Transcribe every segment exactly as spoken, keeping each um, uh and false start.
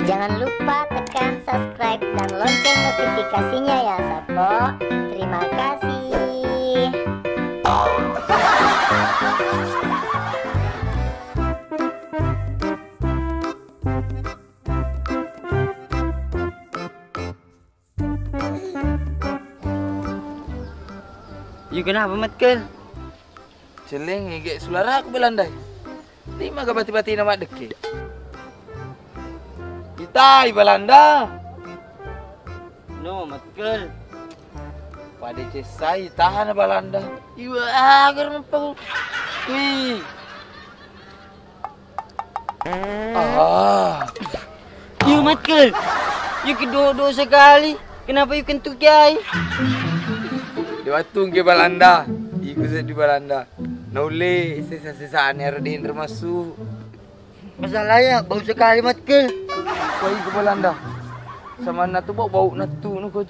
Jangan lupa tekan subscribe dan lonceng notifikasinya ya, Sappo. Terima kasih. Yu, kenapa, Matkel? Celeng, ege sularaku Belanda. Lima ga bati-batina maddekke. Itai Belanda. No, Matkel. Pada cessai tahan Belanda. Iwa agar mepau. Wih. Ah. Yu, Matkel. Yu kedo-do sekali. Kenapa yu kentuki ai? Di wattu ke Belanda. Iku seddi Belanda. Naulle sesa-sesane ero denre massu. Masalahnya bau sekali, Matkel. Wah, iku Belanda. Samanna tu bau, bau nattu nuko.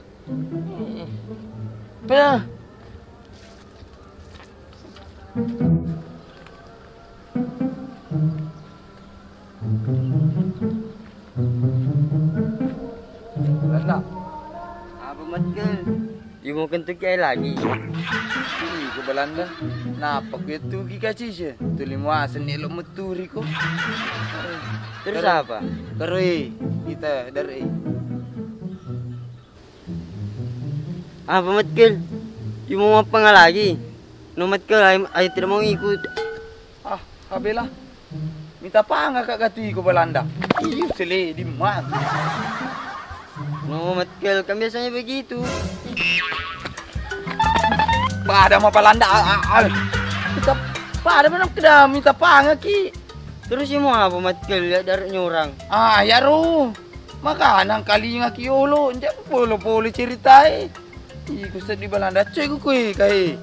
Pea. Belanda. Apa, Matkel? Yu mau kentuki ai lagi. Ih, ke Belanda. Napa ku itu ki kaci se? Tuli muaseng ni lo meturi ko. Terus apa? Karoi kita dari. Apa, Matkel? Yu mau apa lagi? No, Matkel, ayo, ayo tidak mau ikut. Ah, abela. Mita panga kak gatu iko Belanda. Iyo sele di mana? No, Matkel, kan biasanya begitu. Pada ma Belanda. Mita pada mana keda mita panga ki. Terus yu mau apa, Matkel, lihat daratnya orang? Ah, ya ro. Makana kalingaki yolo, nja polo-polo ceritae. Iku seddi Belanda, coy ku kui kae.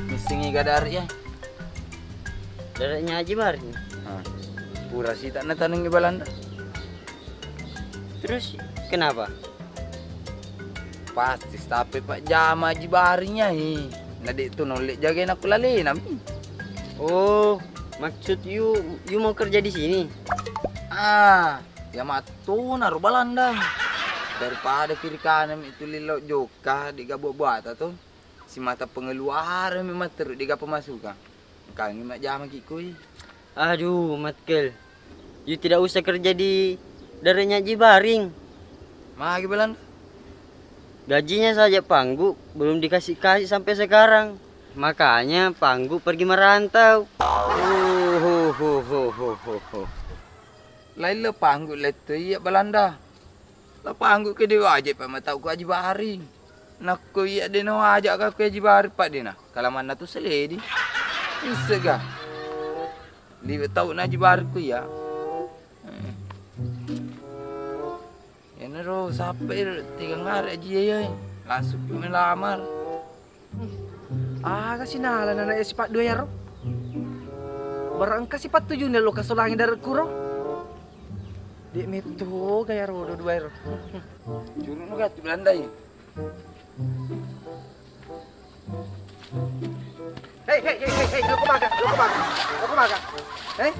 Missingi ga darat ya? Daratnya Haji Baring. Ah, pura sita na tanengi Belanda. Terus kenapa? Pasti stape pajjama Haji Baring ya, eh. Na de tu nolle jage na kulalena mi. Oh, maksud yu, yu mau kerja di sini? Ah, ya mattona ro Belanda. Daripada kiri kanan mi tu lillo jokka di gabuk buata tu. Simata pengeluaran mi matteru di gapa masuka. Engkangi majjama ki kui. Aduh, Matkel. Yu tidak usah kerja di daratnya Haji Baring. Magi Belanda? Gajinya saja Panggu belum dikasih-kasih sampai sekarang. Makanya Panggu pergi merantau. Lain le Panggu lettu iya Belanda. La Panggu ke dewa aja pa matau ku Haji Baring. Nakko iya de no aja ka ku Haji Baring pa dena. Kalamanna tu seledi. Issega. Liwe tau na Haji Baring ku iya. Eh. Enaro sappe tiga ngare Haji iya. Langsung melamar. Aga sinala nana e sipaddua yaro? Barang engka sipattujunna lo kasolangi darekku ro. Dek metto ga yaro dua-dua yaro. Curunu gatu Belandai. Hei, hei, hei, hei, hei, lo kemana? Lo kemana? Lo kemana? Eh?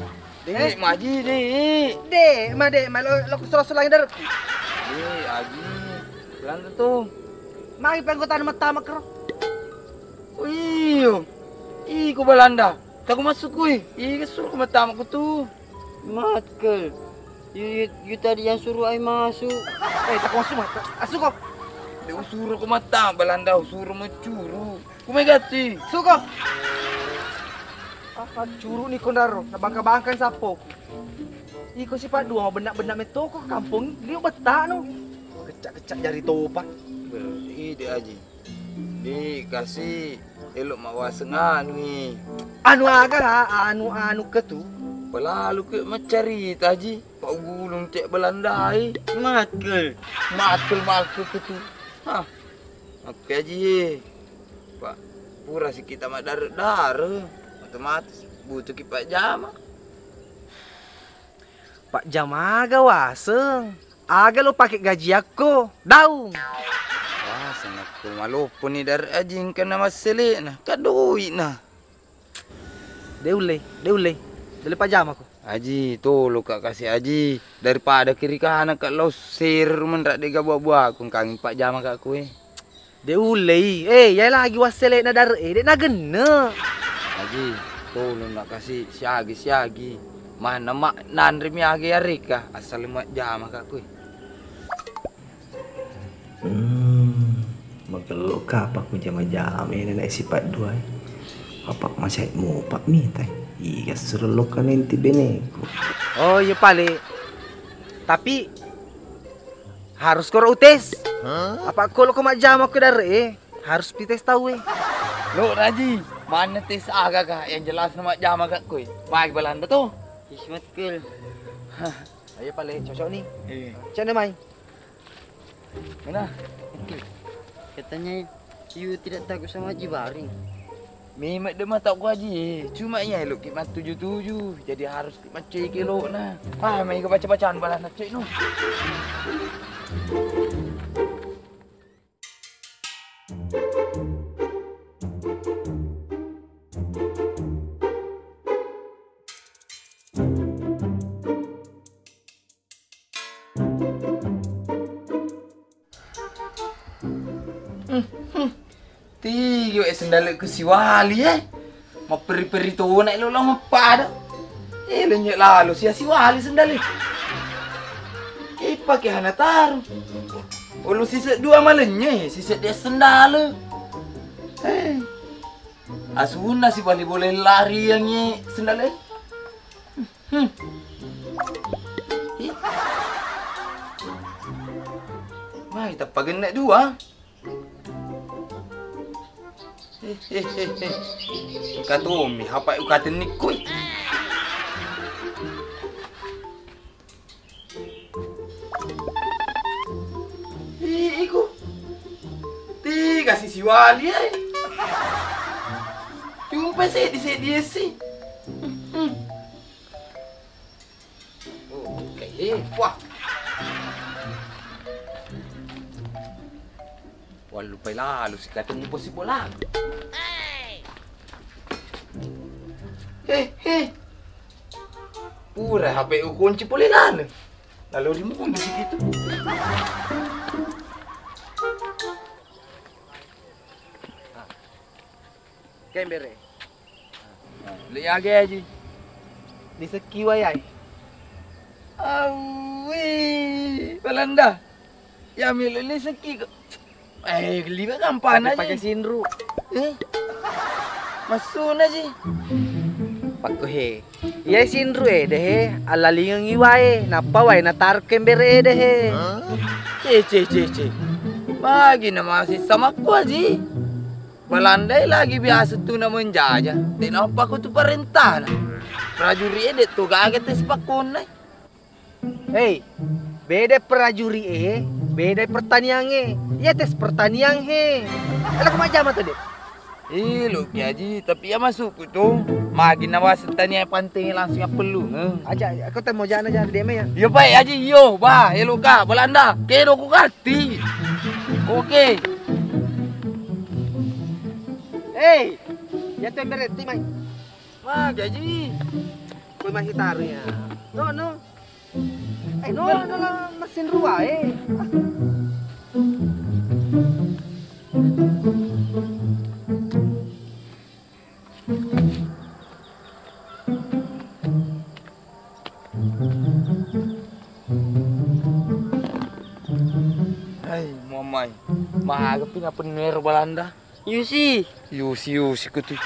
Dek, maji, dek. Dek, ma, dek, ma, lo, lo sola-solangi daru. Dek, aji. Belanda tu. Magi penggotana mattama kero. Oh, iyo. Iko Belanda. Taku masuk kui. Iko suruh ku mattama ku tu. Matkel. Yu, yu, yu tadi yang suruh ai masuk. Eh, taku masuk, Mat. Asuko. Dek, suruh ku mattama Belanda, suruh mencuru. Kumegatti. Suko. Ah, curu ni konaro, nabangka-bangka sappoku. Iko sipaddua mabenna-benna mettoko kampong liu bettanu. Kecak-kecak jari topa. Ide aji. Di kasi elok mawaseng anu i. Anu aga, anu-anu ketu. Pelalu ke maccarita aji. Pak gulung cek Belandai. Matkel. Matkel, matkel ketu. Hah. Oke aji. Pak, pura si kita madare-dare, otomatis butuh ki pajama. Pajama aga waseng? Aga lo pake gajiakko? Daung. Waseng aku maloppo ni dare aji engka na massele na, ka doi na. De ullei, de ullei. De ullei pajjamako. Aji, tolokka kasi Aji. Daripada kiri kana ka lao sere rumenra de gaga buah-buahku, engkangi pajjamaka koe. De ullei. Eh, yai lagi wassele'na dare'e, de nagenne. Aji, tolong nak kasi siagi-siagi. Mana mak nanre mi aga yareka, asal majjamaka koe. Hmm, magello kapang ku jama-jama ini naik sifat dua. Apa masih mau pak mitai? Iya, suruh lo kan nanti beneku. Oh, iya pale. Tapi harus koro utes. Apa ko lo ko majjama ko dare, eh, harus pites tau, eh. Lo Raji, mana tes aga kah yang jelas nama jama gak koi? Baik Belanda tuh. Ismat kul. Ayo pale cocok nih. Eh. Cene mai. Mana? Oke. Katanya you tidak takut sama Haji Baring. Memang de mata ku Haji, cuma iya lo ki mat tuju-tuju, jadi harus ki macce ki lo na. Ah, mai ke baca-bacaan balas nacce no. Tiga e sendaleku siwali e. Mapperi-peri tona elo lao mappada. E lenye lalo sia siwali sendale. Ipake hana taru. Olo sise dua malenye, sise dia sendale. Eh. Asunna sibali boleh lari yang sendale. Hmm. Ih. Mai tappa genne dua. Eh, eh, eh, eh. Engka tommi hapa ukatenni kui. Ih, iku. Tiga sisi wali, eh. Jumpa seddi-seddi esi. Hmm. Oke, eh, wah. Wallupai lalo sikateng posi bola. He, he. Pura H P ukunci pole lalo. Lalo rimundu sikitu. Kembere. Le age aji. Lisekki wayai. Awwi, Belanda. Ya melo lisekki ko. Eh, liwe gampana ji. Pakai sinru. Eh? Masuna ji. Pakko he. Iya sinru e de he, allalingengi wae, nappa wae nataruk kembere e de he. Ce, ce, ce, ce. Bagi na masih sama ku aji. Belanda e lagi biasa tu na menjajah, de nappa ko tu parentana. Prajurit e de tu gaga tes pakkonna. Hei, beda prajurit e, beda pertanian e. Iya tes pertanian he. Elo ko majjama tu de. Ih, lo ki aji, tapi ya masukku tu. Magi na waseng tania panteng langsung appellungeng. Aja, aku temo jana jana de ya. Iya, Pak Haji, iyo, bah, elo ka, Belanda, kedo ku katti. Oke. Hei, ya tu emberetti mai. Wah, gaji. Kue masih taruh ya. No, no. Eh, no, no, no, mesin rua, eh. Hai, muammai. Maga pi napennuero Balanda? Yusi. Yusi, yusi kutu.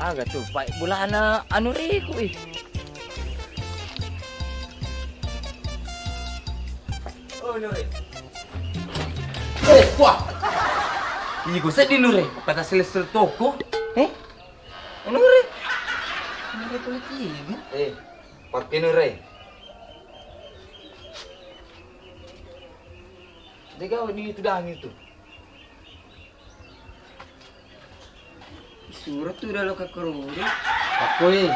Aga tu, pai bulana anu riku ih. Oh, Nure. Eh, wah. Iko seddi Nure, kata selesel toko. Eh? Nure. Nure politik. Eh, pakai Nure. Tega di itu dangin tu. Suro tu udah lo kakororo. Pakoi.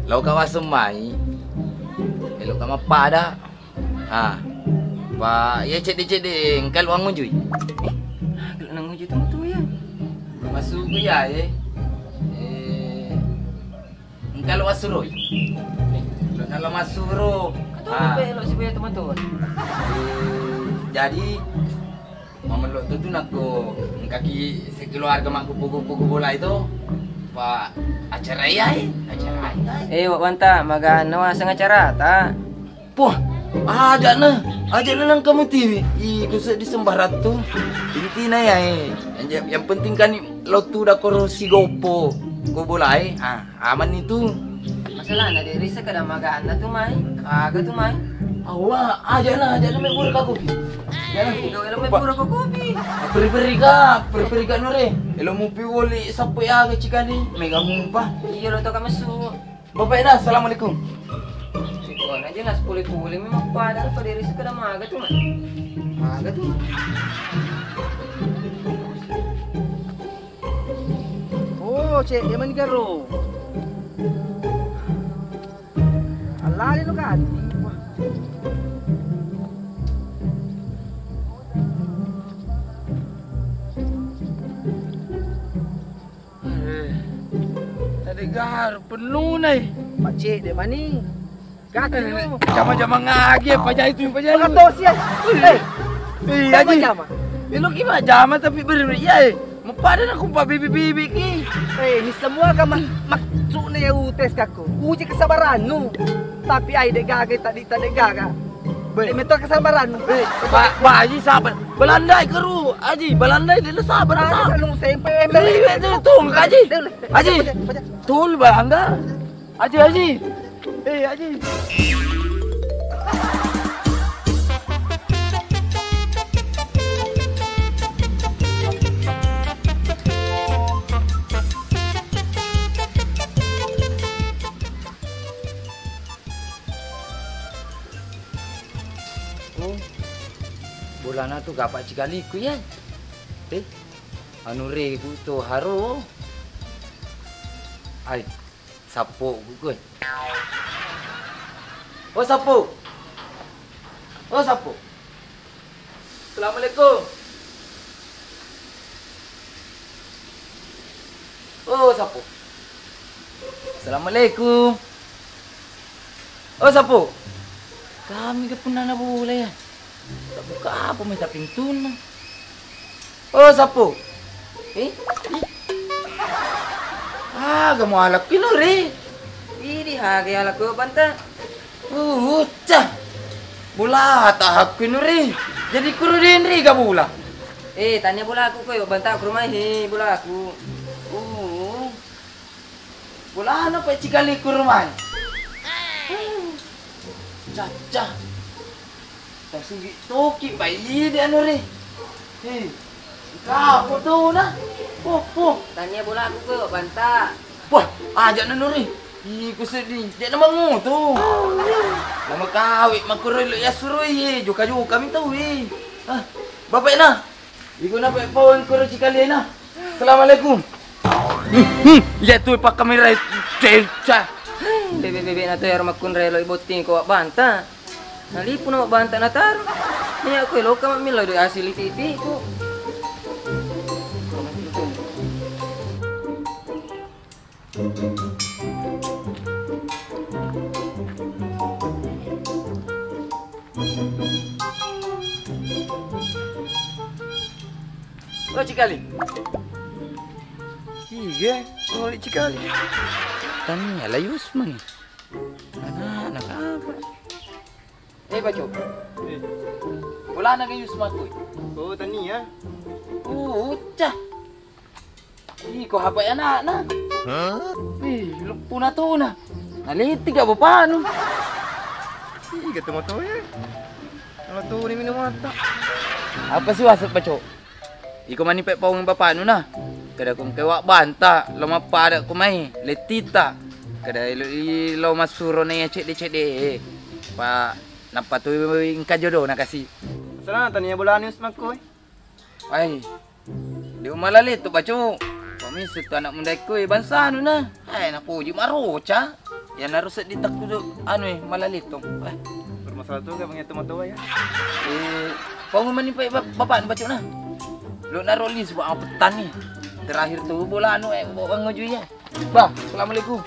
Lo kawaseng mai. Elo ka mappada. Ah. Pa, iya cedde-cedde engka lo angujui. Lo nangujui tu tu ya. Masuk ya, eh. Eh. Engka lo assuroi. Lo nala massuro. Atau ah. Lo si boya teman-teman. Eh, jadi mamello tu tu nakko engkaki sekeluarga makkupu-kupu bola itu, pa acara iya, eh. Acara iya. Eh, Wak Banta, maga no aseng acara ta? Poh, aja'na, aja'na nang kamu tiwi. Ih, kusuk di sembarang tu. Intina ya, eh. Yang, yang penting kan lo tu da koro si gopo. Ko bolai, ah, aman itu. Masalahna de risa kada magana tu mai. Aga tu mai. Awa, aja'na, aja'na mai pura ka kopi. Jangan. Ih, lo mai pura ka kopi. Peri-peri ka, peri-peri ka nore. Elo mupi woli sapu ya aga cikali. Mega mupa. Iya lo to kamesu. Bapak Eda, assalamualaikum. Sikuan aja nas puli-puli memang pada apa diri suka ada maga tu, Mak. Maga tu. Oh, cek, dia main garo. Alali lo kan. Eh, tadi garu penuh nai. Pak cek de mani. Kaki lu. Jama-jama ngagi ya, pajai tu, pajai. Pengatosi ya. Eh, eh, jama-jama. Elo ki majama tapi beri iya eh. Mupada na kumpa bibi-bibi ki. Eh, ini semua kan mak maksudnya ya utes kako. Uji kesabaranmu. Tapi ai dek gaga tadi tadi gaga. Be. Dek meto kesabaranmu. Be, ba, ba, Aji sabar. Belanda keru, Aji. Belanda dia sabar. Ada sabar. Lu sempe ember. Iya, itu tul, Aji. Aji. Tul Belanda. Aji, Aji. Eh, Aji. Oh, bolana tu gapa cikaliku ya. Eh, anu regu tu haro. Ai. Sappo ku koe. Oh, sappo. Oh, sappo. Assalamualaikum. Oh, sappo. Assalamualaikum. Oh, sappo. Kami ke punna na bola ya. Buka apa meta pintuna? Oh, sappo. Eh? Aga mo alakku nuri? Idi haga alakku banta. Uh, ucca. Bola ta hakku nuri. Jadi kuru denri ga bola. Eh, tanya bola aku koyo banta aku rumah he bola aku. Uh. Bolana pa cikali ku rumah. Cacca. Tasugi toki pa ide anu re. Hei. Kapo tu na. Poh, poh. Tania bola aku ke banta. Wah, aja na nuri. Ih, ku sedih. Dia na mangutu. Lama kawi makuru lo ya surui. Joka-joka mi tau. Ah, bapak na. Iko na pe pawang koro cikalena. Assalamualaikum. Hmm, hmm, iya tu pakkamera ceca. Bebe-bebe na tu ero makkunrai lo ibotting ko banta. Nalipu na banta na taru. Iya ko loka mamilla do asili titi ko. Oh, cikali. Sige, oh, cikali. Tania la Yusma ni. Anak-anak apa? Eh, Baco. Eh. Bolana ga Yusma kui? Oh, Tania. Uh, ucah. Ih, ko hapa anakna? Hah? Ih, luppuna tuna. Nalitti ga bapanu? Ih, ga tu moto e. Nala tuni minum mata. Apa sih wasat, Baco? Iko mani pe paung bapanu na. Kada kong kewa banta, lo mappada ko mai, lettita. Kada ilo, ilo masuro na iya cedde-cedde. Pa Nappa tu engka jodona kasi. Sana tania bola anu Usman ko. Ai. Di umala leto baco. Pamisi tu anak muda ko bangsa anu na. Ai napoji maroca. Ya naru seddi takku anu e mala leto. Ai. Bermasalah tu gak mengetu matoa ya. Eh, pangumani pa bapak baco na. Lo naro list ba petani. Terakhir tu bola anu e bawa ngoju ya. Bah, assalamualaikum.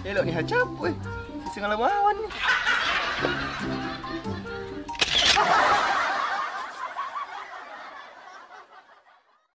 Elo ni hacap, weh. Sisi ngala bawan ni.